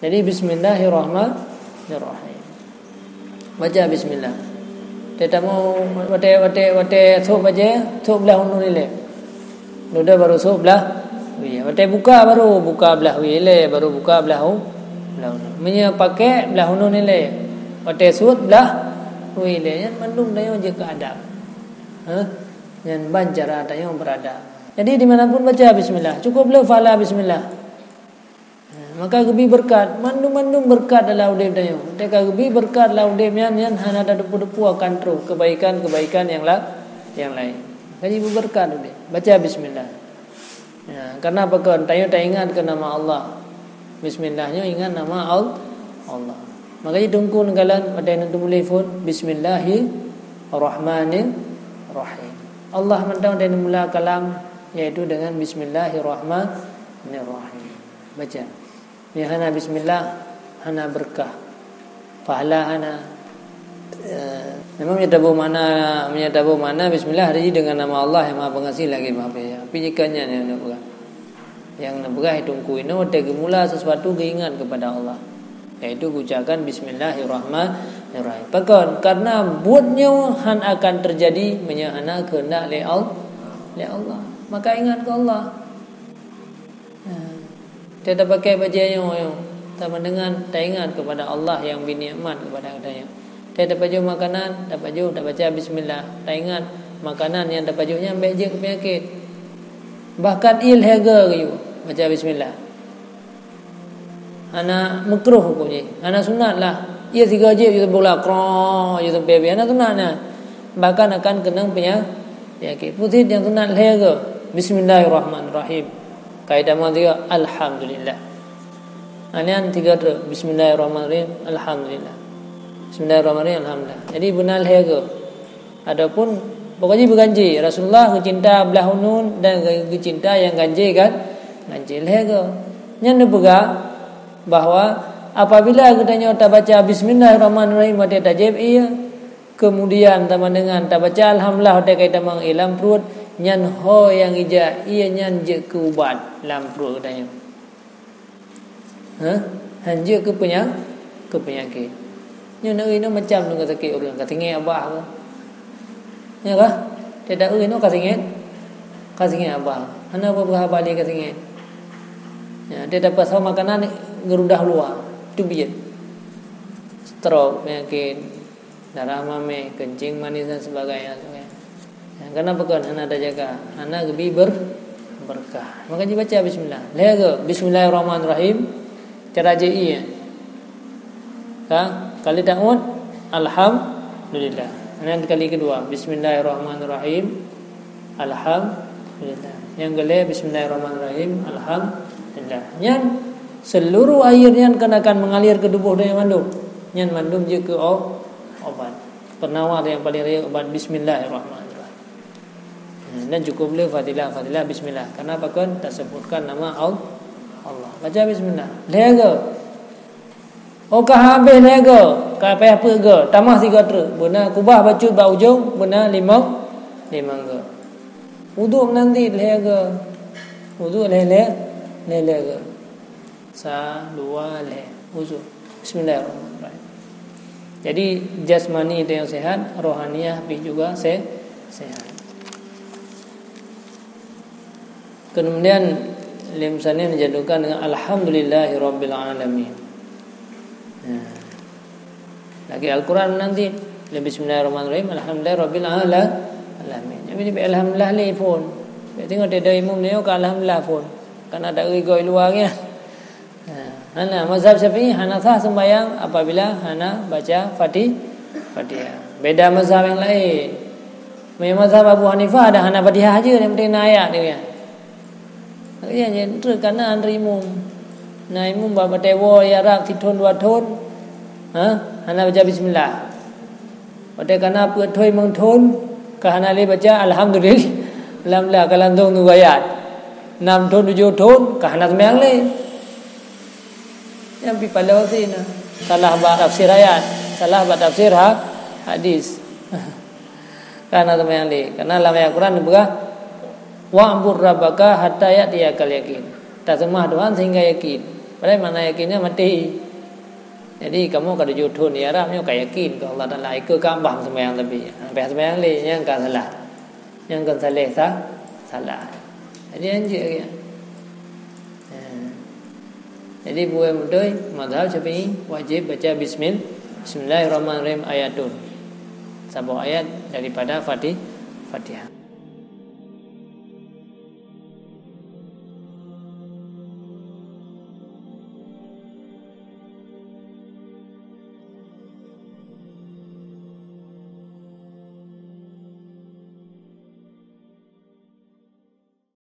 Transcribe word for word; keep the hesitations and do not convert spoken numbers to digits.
Jadi, bismillahirrahmanirrahim. Baca bismillah. Teutamong watée, watée, watée sôk bajée, sôk blaih uneuen ilée. Dudoe baru sôk blaih wie. Watée buka baru buka blaih wie ilée, baru buka blaih u-, blaih uneuen. Meunyoe pakèk blaih uneuen ilée. Watée suet blaih wie ilée. Nyan mandum tanyoe jeuet keu adab. Hah? Nyan ban cara tanyoe beuradab. Jadi, di mana pun baca bismillah. Cukup le phala bismillah. Ha, maka geubi beureukat, mandum-mandum beureukat dalam udeb tanyoe. Teuka geubi beureukat dalam udeb nyan, nyan hana tateupeue-teupeue akan troh kebaikan-kebaikan nyang la-, nyang laén. Maka jibeureukat udeb. Baca bismillah. Ya, karena apa kon? Tanyoe taingat keu nama Allah. Bismillah nyoe ingat nama Al-, Allah. Maka jitungku neukalon watée neuteumuléh phon, bismillahirrahmanirrahim. Allah mantong watée neumula kalam, yaitu dengan bismillahirrahmanirrahim. Baca. Nyang hana bismillah, hana beureukat. Pahala hana. Eh, memang meunyoe taboh makna, meunyoe taboh makna bismillah, jadi dengan nama Allah yang Maha Pengasih lagi Maha Penyayang. Tapi jika nyan nyang neupeugah. Nyang neupeugah, i teungku inoe watée geumula sesuatu geuingat kepada Allah. Yaitu geuucapkan bismillahirrahmanirrahim. Pakon? Karena buet nyoe han akan teujadi meunyoe hana keuheundak lé Al-, lé Allah. Maka ingat keu Allah. Ha. Teuka tapakèk bajée nyoe, nyoe, sama dengan taingat kepada Allah yang beri nikmat kepada geutanyoe. Teuka tapajoh makanan, tapajoh, tabaca bismillah. Taingat makanan nyang tapajoh nyan bék jeuet keu peunyakét. Bahkan ie lhèe goe geuyue baca bismillah. Hana meukruh huköm jih, hana sunat lah. Ie sigoe jih, ie bola, krong, ie sampoe, hana sunat nyan. Bahkan akan keunong peunya-, peunyakét. Peue cit nyang sunat lhèe goe. Bismillahirrahmanirrahim. Ka itamong sigoe, alhamdulillah. Ha, nyan tiga treuk. Bismillahirrahmanirrahim. Alhamdulillah. Bismillahirrahmanirrahim. Alhamdulillah. Jadi beuna lhèe goe. Ataupun pokok jih beuganjé. Rasulullah geucinta blaih uneuen dan geucinta nyang ganjé kan? Ganjé lhèe goe. Nyan neupeugah bahwa apabila geutanyoe tabaca bismillahirrahmanirrahim watèe tajép ie, kemudian sama dengan tabaca alhamdulillah watèe ka itamong ie lam pruet, nyan ho nyang ijak ie nyan jeuet keu ubat lam pruet geutanyoe. Ha? Han jeuet keu peunya-, keu peunyakét. Nyoe na inoe macam nyoe ka sakét ureueng, ka singét abah ke? Nya kah? Teuka ureueng nyoe ka singét, ka singét abah. Hana peue-peue haba lé ka singét. Ya, teuka pasoe makanan geurudah luwa, teubiet. Stroke, peunyakét darah mamèh, kencing manis dan sebagainya. Ya, kenapa kon hana tajaga? Hana geubi ber-, berkah. Maka jibaca bismillah. Lhèe goe, bismillahirrahmanirrahim. Cara jép ie. Ka, kali taát, alhamdulillah. Nyan kali keudua, bismillahirrahmanirrahim. Alhamdulillah. Nyang keulhèe, bismillahirrahmanirrahim. Alhamdulillah. Nyan seluruh air nyan kan akan mengalir ke tubuh tanyoe mandum. Nyan mandum jeuet keu o-, obat. Penawar yang paling rayeuk obat bismillahirrahmanirrahim. Dan cukup le fadilah-fadilah bismillah. Kenapa kon tasebutkan nama Al-, Allah. Baca bismillah. Lhèe goe. Oh, ka habéh lhèe goe, ka payah peuet goe, tamah sigoe treuk. Beuna kubah bacut bak ujong, beuna limong, limong goe. Uduk meunan cit lhèe goe. Uduk lhèe-lhèe, lhèe-lhèe goe. Sa, dua, lhèe. Uduk. Bismillahirrahmanirrahim. Jadi, jasmani tanyoe sehat, rohaniah pih juga se-, sehat. Kemudian, lé musannif menjatuhkan dengan alhamdulillahirabbil alamin. Nah. Lagèe Al-Quran nanti, lé bismillahirrahmanirrahim, alhamdulillahirabbil ala-, alamin. Jadi, alhamdulillah lé phon. Berarti ngon teudoe imum nyoe ka alhamdulillah phon. Kan ada ui goi luwa nyan. Ha, hana, mazhab Syafi'i hana sah sembahyang apabila hana baca Fati-, Fatihah. Beda mazhab yang lain. Meunyoe mazhab Abu Hanifah ada hana Fatihah aja, yang penting na ayat dia. Iya, nyan treuk kana antre imum. Na imum bak batèe woe, ya rab sithon dua thon. Ha? Hana baca bismillah. Watèe kana peuet thon limong thon, ka hana lé baca alhamdulillah. Alhamdulillah, ka langsung nunggu ayat. Enam thon, tujoh thon, ka hana seumayang lé. Nyan pih paloe sinoe. Salah bak tafsir ayat, salah bak tafsir ha-, hadis. Ka hana seumayang lé. Karena lam ayat Quran geupeugah, "Wa'bud rabbaka hatta ya'tiyakal yaqin." Taseumah Tuhan sehingga yakin. Padahai makna yakin nyan maté. Jadi kamoe ka tujoh thon di Arab nyoe ka yakin keu Allah Taala, ikot ka bah seumayang tapi. Ha, bah seumayang lé nyang ka salah. Nyang kon saleh sa-, salah. Jadi anjeuk lagèe nyan. Ha. Jadi buet beutôi mazhab Syafi'i wajib baca bismil-, Bismillahirrahmanirrahim ayatun. Saboh ayat daripada Fati-, Fatihah.